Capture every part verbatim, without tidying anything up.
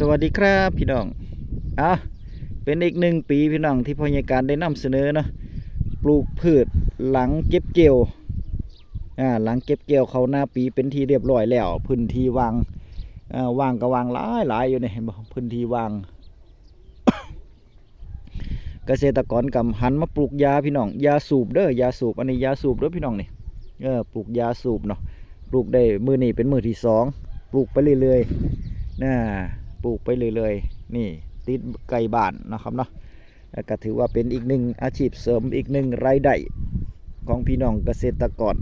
สวัสดีครับพี่น้อง อ่ะ เป็นอีกหนึ่งปีพี่น้องที่พ่อใหญ่การได้นำเสนอเนาะ ปลูกพืชหลังเก็บเกี่ยว อ่า หลังเก็บเกี่ยวเข้านาปีเป็นที่เรียบร้อยแล้ว พื้นที่ว่าง อ่า ว่างก็ว่างหลายหลายอยู่นี่ เห็นบ่ พื้นที่ว่าง เกษตรกรกำหันมาปลูกยาพี่น้อง ยาสูบเด้อ ยาสูบ อันนี้ยาสูบเด้อพี่น้องนี่ เออ ปลูกยาสูบเนาะ ปลูกได้มื้อนี้เป็นมื้อที่สอง ปลูกไปเรื่อยๆ นะ ปลูกไปเรื่อยๆ นี่ ติดใกล้บ้านนะครับเนาะ แล้วก็ถือว่าเป็นอีกหนึ่งอาชีพเสริม อีกหนึ่งรายได้ของพี่น้องเกษตรกร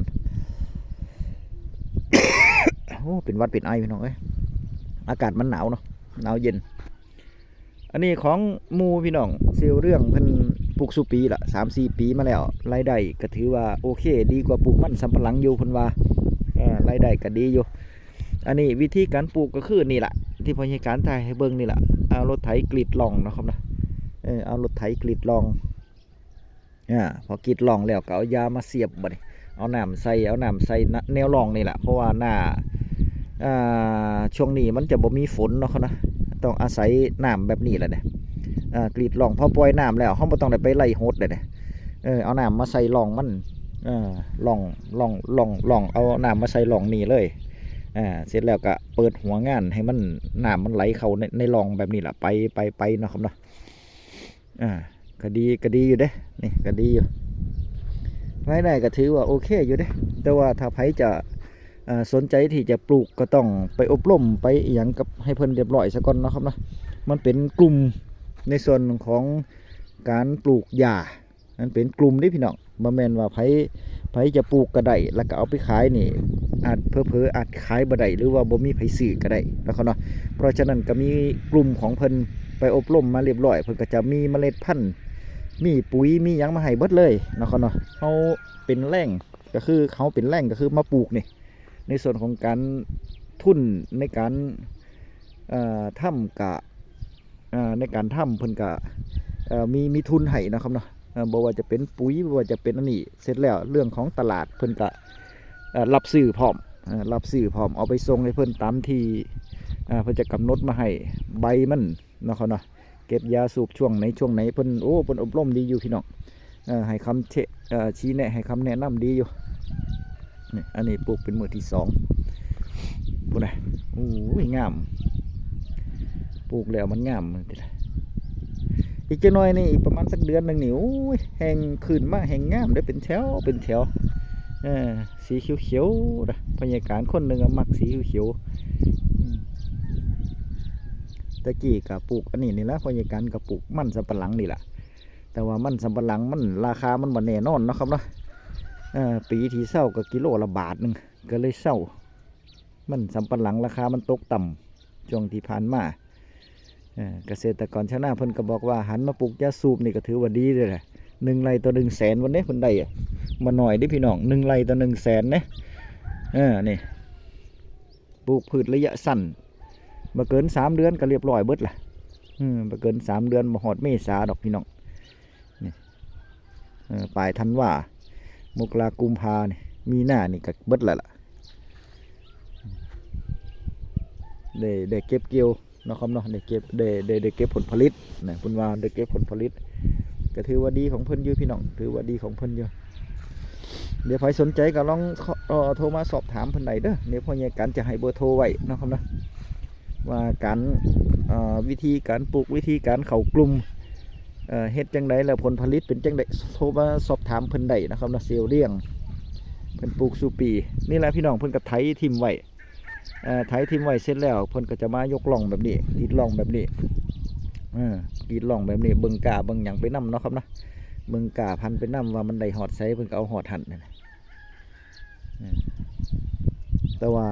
โอ้ เป็นหวัดเป็นไอพี่น้องเอ้ย อากาศมันหนาวเนาะ หนาวเย็น อันนี้ของหมู่พี่น้อง เซลเรื่องเพิ่นปลูกสู่ปีละ สามสี่ปีมาแล้ว รายได้ก็ถือว่าโอเค ดีกว่าปลูกมันสำปะหลังอยู่เพิ่นว่า เออ รายได้ก็ดีอยู่ อันนี้วิธีการปลูกก็คือนี่ละ ที่พ่อใหญ่การถ่ายให้เบิ่งนี่ละ เอารถไถกรีดร่องเนาะครับนะ เออ เอารถไถกรีดร่อง อ่า พอกรีดร่องแล้วก็เอายามาเสียบบัดนี้ เอาน้ำใส่ เอาน้ำใส่นะ แนวร่องนี่แหละ เพราะว่าหน้า อ่า ช่วงนี้มันจะบ่มีฝนเนาะครับนะ ต้องอาศัยน้ำแบบนี้แหละเนี่ย อ่า กรีดร่อง พอปล่อยน้ำแล้ว เราบ่ต้องได้ไปไล่หดเลยเนี่ย เออ เอาน้ำมาใส่ร่องมัน เออ ร่อง ร่อง ร่อง ร่อง เอาน้ำมาใส่ร่องนี่เลย อ่า เสร็จแล้วก็เปิดหัวงานให้มัน น้ำมันไหลเข้าใน ในร่องแบบนี้แหละ ไป ไป ไปเนาะครับเนาะ อ่า ก็ดี ก็ดีอยู่เด้ นี่ก็ดีอยู่ รายได้ก็ถือว่าโอเคอยู่เด้ แต่ว่าถ้าไผจะ อ่า สนใจที่จะปลูกก็ต้องไปอบรมไปอหยังกับให้เพิ่นเรียบร้อยซะก่อนเนาะครับเนาะ มันเป็นกลุ่มในส่วนของการปลูกยา มันเป็นกลุ่มเด้พี่น้อง บ่แม่นว่าไผ ไผจะปลูกก็ได้ แล้วก็เอาไปขายนี่ อาจเผลอๆอาจขายบ่ได้ หรือว่าบ่มีไผซื้อก็ได้นะครับเนาะ เพราะฉะนั้นก็มีกลุ่มของเพิ่นไปอบรมมาเรียบร้อย เพิ่นก็จะมีเมล็ดพันธุ์ มีปุ๋ย มีหยังมาให้เบิดเลยนะครับเนาะ เราเป็นแหล่ง ก็คือเขาเป็นแหล่งก็คือมาปลูกนี่ ในส่วนของการทุนในการ เอ่อ ทำกะ เอ่อ ในการทำเพิ่นกะ เอ่อ มี มีทุนให้นะครับเนาะ เอ่อ บ่ว่าจะเป็นปุ๋ย บ่ว่าจะเป็นอันนี้ เสร็จแล้วเรื่องของตลาดเพิ่นกะ เอ่อ รับซื้อพร้อม เอ่อ รับซื้อพร้อม เอาไปส่งให้เพิ่นตามที่ เอ่อ เพิ่นจะกำหนดมาให้ ใบมันเนาะครับเนาะ เก็บยาสูบช่วงไหนช่วงไหน เพิ่น โอ้ เพิ่นอบรมดีอยู่พี่น้อง เอ่อ ให้คำเช- เอ่อ ชี้แนะ ให้คำแนะนำดีอยู่ นี่ อันนี้ปลูกเป็นมื้อที่สอง พุ้นน่ะ โอ้ย งาม ปลูกแล้วมันงาม อีกจักหน่อยนี่ อีกประมาณสักเดือนหนึ่งนี่ โอ้ย แฮ่งขึ้นมาแฮ่งงามเด้ เป็นแถว เป็นแถว เออ สีเขียวๆนะ พ่อใหญ่การคนหนึ่งอะมักสีเขียวๆ อืม ตะกี้ก็ปลูกอันนี้นี่ละ พ่อใหญ่การก็ปลูกมันสำปะหลังนี่ละ แต่ว่ามันสำปะหลังมันราคามันบ่แน่นอนเนาะครับเนาะ เอ่อ ปีที่เซาก็กิโลละบาทหนึ่ง ก็เลยเซา มันสำปะหลังราคามันตกต่ำช่วงที่ผ่านมา เอ่อ เกษตรกรชาวนาเพิ่นก็บอกว่าหันมาปลูกยาสูบนี่ก็ถือว่าดีเลยแหละ หนึ่งไร่ต่อหนึ่งแสนวันนี้เพิ่นได้อะ บ่น้อยเด้พี่น้อง หนึ่งไร่ต่อหนึ่งแสนเด้ เออ นี่ ปลูกพืชระยะสั้น บ่เกินสามเดือนก็เรียบร้อยเบิดล่ะ อืม บ่เกินสามเดือน บ่ฮอดเมษาดอกพี่น้อง นี่ เออ ปลายธันวา มกรา กุมภานี่ มีนานี่ก็เบิดแล้วล่ะ ได้ ได้เก็บเกี่ยวเนาะครับเนาะ ได้เก็บ ได้ ได้ ได้เก็บผลผลิตนะ เพิ่นว่าได้เก็บผลผลิต ก็ถือว่าดีของเพิ่นอยู่พี่น้อง ถือว่าดีของเพิ่นอยู่ เดี๋ยวใครสนใจก็ลอง เอ่อ โทรมาสอบถามเพิ่นได้เด้อ เดี๋ยวพ่อใหญ่กันจะให้เบอร์โทรไว้เนาะครับเนาะ ว่าการ เอ่อ วิธีการปลูก วิธีการเข้ากลุ่ม เอ่อ เฮ็ดจั่งใดแล้วผลผลิตเป็นจั่งใด โทรมาสอบถามเพิ่นได้นะครับเนาะ เซลเลียง เพิ่นปลูกสู่ปี นี่แหละพี่น้อง เพิ่นก็ไถถิ่มไว้ เอ่อ ไถถิ่มไว้เสร็จแล้ว เพิ่นก็จะมายกร่องแบบนี้ กรีดร่องแบบนี้ เออ กรีดร่องแบบนี้ เบิ่งก้าเบิ่งหยังไปนำเนาะครับเนาะ เบิ่งก้าพันธุ์ไปนำว่ามันได้ฮอดไส เพิ่นก็เอาฮอดหั่นนั่นน่ะ อืม แต่ว่า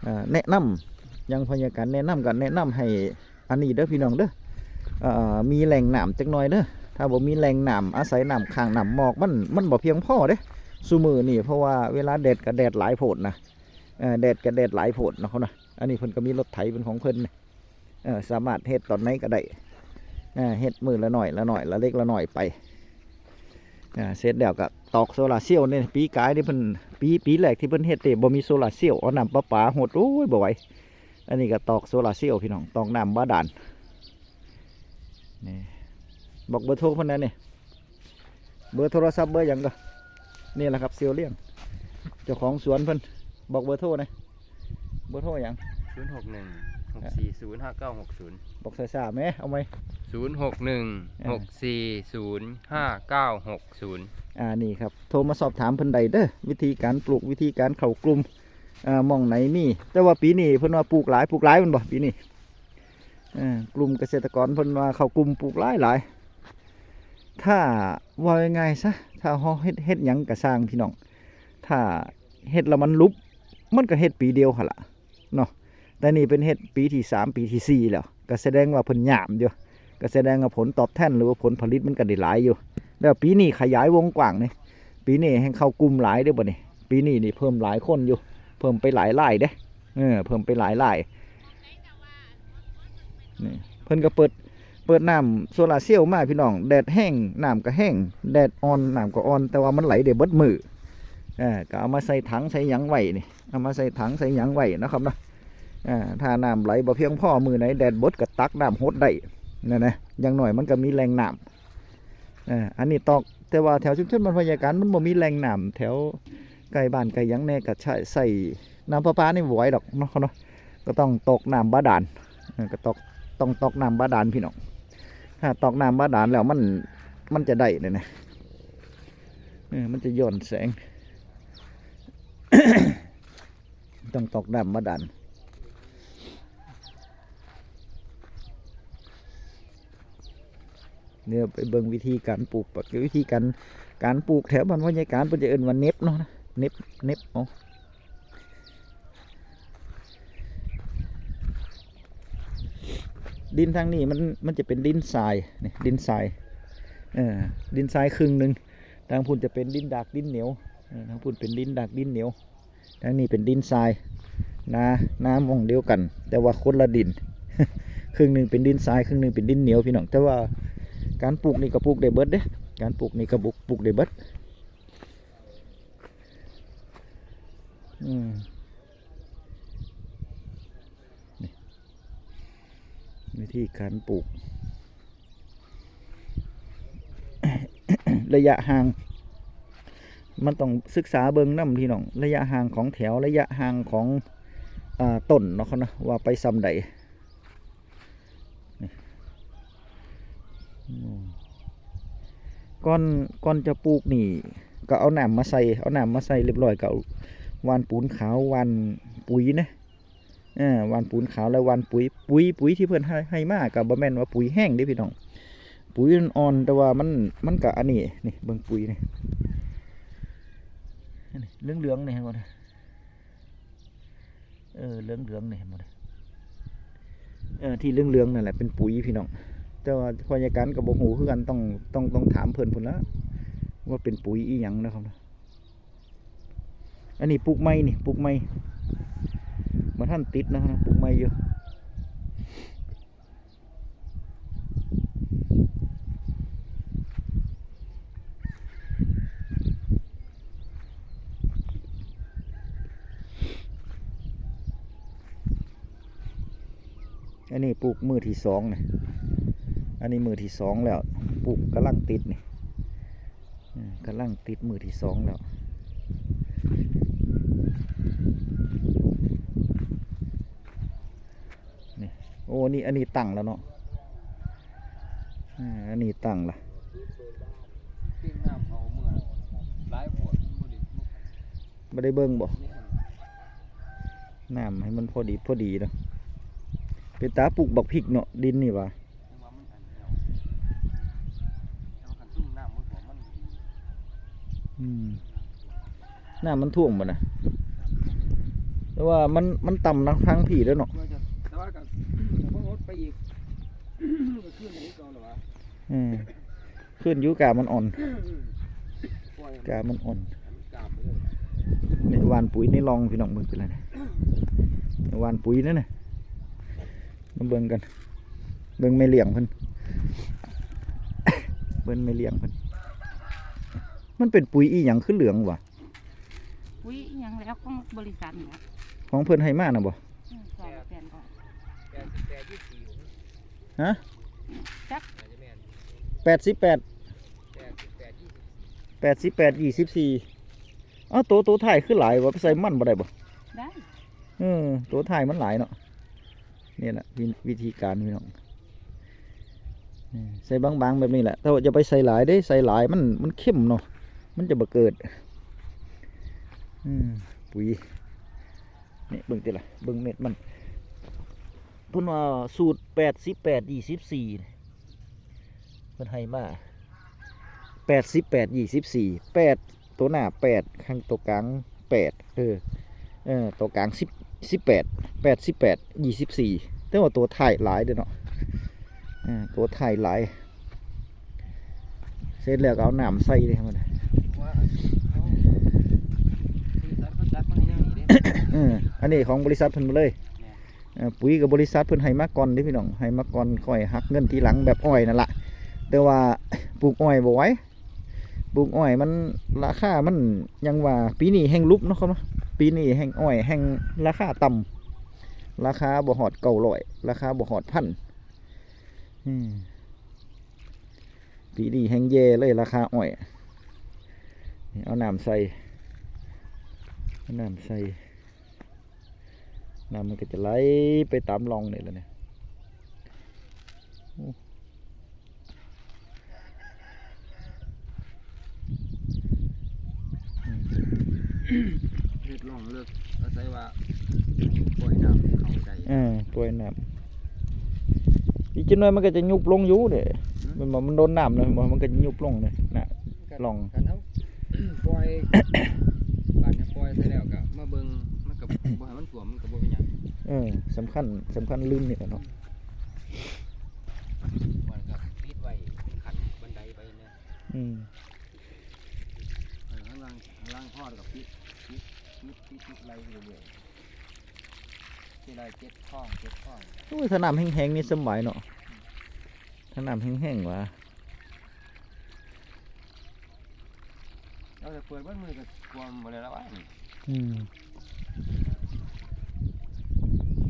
เอ่อ แนะนำ อย่างพ่อใหญ่กันแนะนำก็แนะนำให้ อันนี้เด้อพี่น้องเด้อ เอ่อ มีแหล่งน้ำจักหน่อยเด้อ ถ้าบ่มีแหล่งน้ำ อาศัยน้ำค้างน้ำหมอก มัน มันบ่เพียงพอเด้ ซุมื้อนี้ เพราะว่าเวลาแดดก็แดดหลายโพดนะ เอ่อ แดดก็แดดหลายโพดเนาะครับเนาะ อันนี้เพิ่นก็มีรถไถเป็นของเพิ่น เอ่อ สามารถเฮ็ดตอนไหนก็ได้ เอ่อ เฮ็ดมื้อละหน่อยละหน่อย ละเล็กละหน่อยไป อ่า เสร็จแล้วก็ตอกโซลาร์เซลล์เนี่ย ปีกายนี่เพิ่น ปี ปีแรกที่เพิ่นเฮ็ดเนี่ย บ่มีโซลาร์เซลล์ เอาน้ำประปาหด โอ้ย บ่ไหว อันนี้ก็ตอกโซลาร์เซลล์พี่น้อง ตอกน้ำบาดาล นี่ บอกเบอร์โทรเพิ่นแหน่นี่ เบอร์โทรศัพท์เบอร์หยังก็ นี่แหละครับ เสี่ยวเลี่ยง เจ้าของสวนเพิ่น บอกเบอร์โทรนะ เบอร์โทรหยัง ศูนย์หกหนึ่ง หกสี่ศูนย์ ห้าเก้าหกศูนย์ บอกช้าๆแหม เอาไหม ศูนย์หกหนึ่ง หกสี่ศูนย์ ห้าเก้าหกศูนย์ อ่า นี่ครับ โทรมาสอบถามเพิ่นได้เด้อ วิธีการปลูก วิธีการเข้ากลุ่ม อ่า หม่องไหนมี แต่ว่าปีนี้เพิ่นว่าปลูกหลาย ปลูกหลายแม่นบ่ปีนี้ เออ กลุ่มเกษตรกรเพิ่นว่าเข้ากลุ่มปลูกหลายหลาย ถ้าว่าง่ายๆซะ ถ้าเฮาเฮ็ด เฮ็ดหยังก็ซ่างพี่น้อง ถ้าเฮ็ดแล้วมันหลุบ มันก็เฮ็ดปีเดียวหั่นล่ะเนาะ แต่นี่เพิ่นเฮ็ดปีที่สาม ปีที่สี่แล้ว ก็แสดงว่าเพิ่นยามอยู่ ก็แสดงว่าผลตอบแทนหรือว่าผลผลิตมันก็ได้หลายอยู่ แล้วปีนี้ขยายวงกว้างนี่ ปีนี้แฮ่งเข้ากลุ่มหลายเด้อบัดนี้ ปีนี้นี่เพิ่มหลายคนอยู่ เพิ่มไปหลายรายเด้ เออ เพิ่มไปหลายราย นี่ เพิ่นก็เปิด เปิดน้ำโซลาร์เซลล์มาพี่น้อง แดดแฮง น้ำก็แฮง แดดอ่อน น้ำก็อ่อน แต่ว่ามันไหลได้เบิดมื้อ เออ ก็เอามาใส่ถังใส่หยังไว้นี่ เอามาใส่ถังใส่หยังไว้นะครับเนาะ เออ ถ้าน้ำไหลบ่เพียงพอมื้อไหนแดดเบิดก็ตักน้ำหดได้ นั่นนะ อย่างน้อยมันก็มีแหล่งน้ำ เออ อันนี้ตอก แต่ว่าแถวชุมชนบ้านพญาการมันบ่มีแหล่งน้ำ แถวใกล้บ้านใกล้หยังแน่ก็ใช้ ใช้น้ำประปานี่บ่ไหวดอกเนาะ เนาะ ก็ต้องตอกน้ำบาดาล เออ ก็ตอก ต้องตอกน้ำบาดาลพี่น้อง ถ้าตอกน้ำบาดาลแล้วมัน มันจะได้เลยนะ เออ มันจะย้อนแสง ต้องตอกน้ำบาดาล เดี๋ยวไปเบิ่งวิธีการปลูก วิธีการ การปลูกแถวบ้านพญาการเพิ่นจะเอิ้นว่าเน็บเนาะ เน็บ เน็บ เอา ดินทางนี้มัน มันจะเป็นดินทราย นี่ ดินทราย เออ ดินทรายครึ่งหนึ่ง ทางพุ้นจะเป็นดินดากดินเหนียว เออ ทางพุ้นเป็นดินดากดินเหนียว ทางนี้เป็นดินทราย นา นาหม่องเดียวกัน แต่ว่าคนละดิน ครึ่งหนึ่งเป็นดินทราย ครึ่งหนึ่งเป็นดินเหนียวพี่น้อง แต่ว่าการปลูกนี่ก็ปลูกได้เบิดเด้ การปลูกนี่ก็ปลูก ปลูกได้เบิด อืม นี่ วิธีการปลูก ระยะห่าง มันต้องศึกษาเบิ่งนำพี่น้อง ระยะห่างของแถว ระยะห่างของ อ่า ต้นเนาะครับเนาะ ว่าไปส่ำใด นี่ อืม ก่อน ก่อนจะปลูกนี่ ก็เอาน้ำมาใส่ เอาน้ำมาใส่เรียบร้อย ก็เอาหว่านปูนขาว หว่านปุ๋ยนะ เออ หว่านปูนขาวแล้วหว่านปุ๋ย ปุ๋ย ปุ๋ยที่เพิ่นให้ ให้มาก็บ่แม่นว่าปุ๋ยแห้งเด้พี่น้อง ปุ๋ยอ่อนๆ แต่ว่ามัน มันก็อันนี้ นี่ เบิ่งปุ๋ยนี่ นี่ เหลืองๆ นี่ เห็นบ่เนี่ย เออ เหลืองๆ นี่ เห็นบ่เนี่ย เออ ที่เหลืองๆ นั่นแหละเป็นปุ๋ยพี่น้อง แต่ว่าพญาการก็บ่ฮู้คือกัน ต้อง ต้อง ต้องถามเพิ่นพุ้นละ ว่าเป็นปุ๋ยอีหยังนะครับ อันนี้ปลูกใหม่นี่ ปลูกใหม่ บ่ทันติดนะครับ ปลูกใหม่อยู่ อันนี้ปลูกมื้อที่สองนี่ อันนี้มื้อที่สองแล้ว ปลูกกำลังติดนี่ อืม กำลังติดมื้อที่สองแล้ว นี่ โอ้ นี่ อันนี้ตั้งแล้วเนาะ อ่า อันนี้ตั้งละ เตรียมน้ำเขาเมื่อหลายขวดมันบ่ได้ บ่ได้เบิ่งบ่ นี่ น้ำให้มันพอดี พอดีเนาะ เป็นตาปลูกบักพริกเนาะ ดินนี่หว่า แต่ว่ามันอันเดียว แต่ว่าคันซุ่มน้ำมันก็มันดี อืม น้ำมันท่วมบ่นะ แต่ว่ามัน มันต่ำนะทางผีแล้วเนาะ แต่ว่าก็ แต่ว่าก็บ่งดไปอีก ก็ขึ้นไปอีกเก่าแล้ววะ อืม ขึ้นอยู่กามันอ่อน อืม ปล่อยให้มัน กามันอ่อน ให้มันกามไปเลย นี่หว่านปุ๋ยในร่องพี่น้อง เบิ่งเป็นไรเนี่ย หว่านปุ๋ยนั่นน่ะ มาเบิ่งกัน เบิ่งแม่เลี้ยงเพิ่น เบิ่งแม่เลี้ยงเพิ่น มันเป็นปุ๋ยอีหยังคือเหลืองวะ ปุ๋ยอีหยังแล้วของบริษัทนี่ล่ะ ของเพิ่นให้มาน่ะบ่ อืม สองแสนกว่า ฮะ จัก แปดสิบแปด แปดสิบแปด ยี่สิบสี่ เอ้า ตัว ตัวท้ายคือหลายวะ ไปใส่มันบ่ได้บ่ ได้ เออ ตัวท้ายมันหลายเนาะ นี่แหละวิ วิธีการพี่น้อง นี่ ใส่บางๆแบบนี้แหละ แต่ว่าอย่าไปใส่หลายเด้ ใส่หลายมัน มันเค็มเนาะ มันจะบ่เกิด อืม ปุ๋ย นี่เบิ่งติล่ะ เบิ่งเม็ดมัน เพิ่นว่าสูตร แปดสิบแปด ยี่สิบสี่ นี่ เพิ่นให้มา แปดสิบแปด ยี่สิบสี่ แปด ตัวหน้า แปด ข้างตัวกลาง แปด เออ เออ ตัวกลาง สิบ สิบแปด แปดสิบแปด ยี่สิบสี่ แต่ว่าตัวท้ายหลายเด้อเนาะ เออ ตัวท้ายหลาย เสร็จแล้วก็เอาน้ำใส่เลยครับ ว่าเขา บริษัทเขาจัดมาให้แนวนี้เด้ เออ อันนี้ของบริษัทเพิ่นมาเลย แม่น เอ่อ ปุ๋ยกับบริษัทเพิ่นให้มาก่อนเด้พี่น้อง ให้มาก่อน ค่อยหักเงินทีหลังแบบอ้อยนั่นละ แต่ว่าปลูกอ้อยบ่ไหว ปลูกอ้อยมันราคามันยังว่าปีนี้แฮงหลุบเนาะครับเนาะ ปีนี้แฮงอ้อยแฮงราคาต่ำ ราคาบ่ฮอดเก้าร้อย ราคาบ่ฮอดพัน อืม ปีนี้แฮงแย่เลยราคาอ้อย นี่เอาน้ำใส่ เอาน้ำใส่ น้ำมันก็จะไหลไปตามร่องนี่แหละเนี่ย โอ้ อืม เฮ็ดร่องเลิก อาศัยว่าปล่อยน้ำเข้าได้ เออ ปล่อยน้ำ อีกจักหน่อยมันก็จะยุบลงอยู่เด้ หือ มันบอกมันโดนน้ำเลย มันก็จะยุบลงเลยน่ะ ร่อง คันเฮา ปล่อย บาดนี้ปล่อยใส่แล้วก็มาเบิ่ง มันก็บ่ให้มันท่วม มันก็บ่เป็นหยัง เออ สำคัญ สำคัญลืมนี่แหละเนาะ มันก็ปิดไว้เป็นขั้นบันไดไปนะ อืม เออ ข้างล่าง ข้างล่างพอดก็ปิด ปิด ปิด ปิด ปิดไล่เรื่อยๆ ทีละเจ็ดข้อง เจ็ดข้อง โอ้ย ถ้าน้ำแห้งๆนี่สำบายเนาะ ถ้าน้ำแห้งๆว่ะ เราจะเปิดเบิดมื้อก็ท่วมหมดเลยแล้ววะ อืม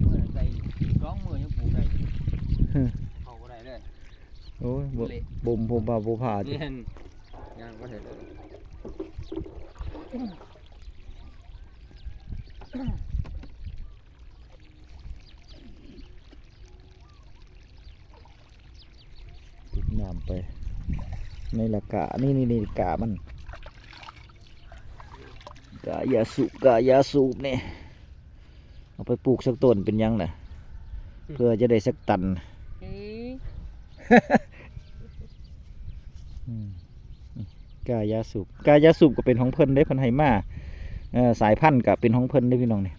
มื้อนั้นใส่สองมื้อยังปลูกได้ อืม เข้าบ่ได้เลย โอ้ย บ่ เละ บ่ม บ่มบ่า บ่ผ่าติ แม่น ย่างบ่ได้เลย ติดน้ำไป ในละกะ นี่ นี่ นี่กะมัน กะยาสูบ กะยาสูบนี่ เอาไปปลูกสักต้นเป็นหยังน่ะ เพื่อจะได้สักตัน เอ้ย อืม กะยาสูบ กะยาสูบก็เป็นของเพิ่นเด้ เพิ่นให้มา เอ่อ สายพันธุ์ก็เป็นของเพิ่นเด้พี่น้องนี่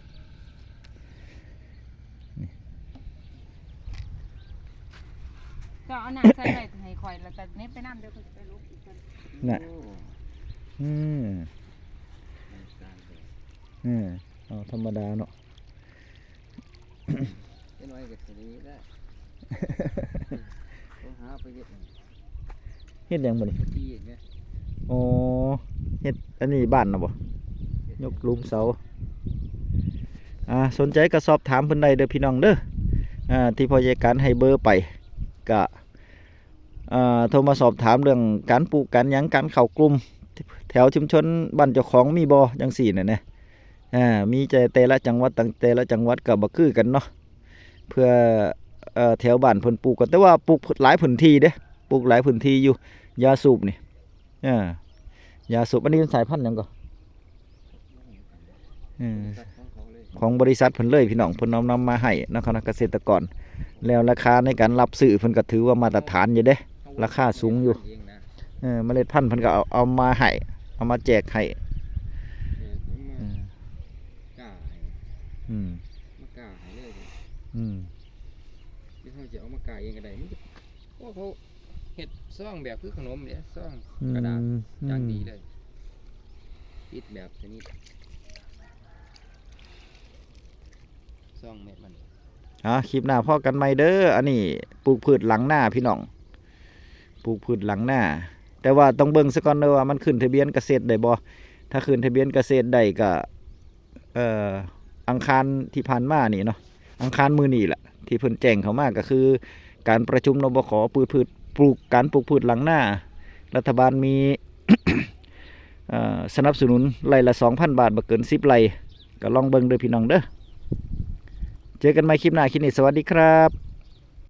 นี่ เจ้าเอาน้ำใส่ไว้ให้ข่อย แล้วก็เหน็บไปนำ เดี๋ยวข่อยจะไปลุกอีกก่อน น่ะ โอ้ อืม อืม เอาธรรมดาเนาะ เจ๊น้อยก็สิได้ยินแล้ว ต้องหาไปเฮ็ดหยัง เฮ็ดหยังบัดนี้ เมื่อกี้เห็นไหม อ๋อ เฮ็ดอันนี้บ้านน่ะบ่ ยกหลุมเสา อ่า สนใจก็สอบถามเพิ่นได้เด้อพี่น้องเด้อ อ่า ที่พ่อใหญ่การให้เบอร์ไป ก็ อ่า โทรมาสอบถามเรื่องการปลูกการหยัง การเข้ากลุ่ม แถวชุมชนบ้านเจ้าของมีบ่ จังซี้น่ะนะ อ่า มีแต่ แต่ละจังหวัด ตั้งแต่ละจังหวัดก็บ่คือกันเนาะ เพื่อ เอ่อ แถวบ้านเพิ่นปลูกกัน แต่ว่าปลูกหลายพื้นที่เด้ ปลูกหลายพื้นที่อยู่ ยาสูบนี่ อ่า ยาสูบ อันนี้เป็นสายพันธุ์หยังก่อ อืม บริษัทของเขาเลย ของบริษัทเพิ่นเลยพี่น้อง เพิ่นเอานำมาให้นะครับ เกษตรกร แล้วราคาในการรับซื้อเพิ่นก็ถือว่ามาตรฐานอยู่เด้ ราคาสูงอยู่ เองนะ เออ เมล็ดพันธุ์เพิ่นก็เอา เอามาให้ เอามาแจกให้ เออ เอามา อืม กล้าให้ อืม มากล้าให้เลย อืม ที่เขาจะเอามากล้าเองก็ได้ มันจะ โอ้ เขาเฮ็ดซองแบบคือขนมเนี่ย ซอง อืม กระดาษ อืม อย่างดีเลย ติดแบบชนิด ซองเม็ดมัน อ่า คลิปหน้าพ้อกันใหม่เด้อ อันนี้ปลูกพืชหลังนาพี่น้อง ปลูกพืชหลังนา แต่ว่าต้องเบิ่งซะก่อนเด้อว่ามันขึ้นทะเบียนเกษตรได้บ่ ถ้าขึ้นทะเบียนเกษตรได้ก็ เอ่อ อังคารที่ผ่านมานี่เนาะ อังคารมื้อนี้แหละ ที่เพิ่นแจ้งเข้ามาก็คือ การประชุม นบข ปลูกพืช ปลูก การปลูกพืชหลังนา รัฐบาลมี เอ่อ สนับสนุนไร่ละ สองพัน บาท บ่เกิน สิบ ไร่ ก็ลองเบิ่งเด้อพี่น้องเด้อ เจอกันใหม่คลิปหน้า คลิปนี้สวัสดีครับ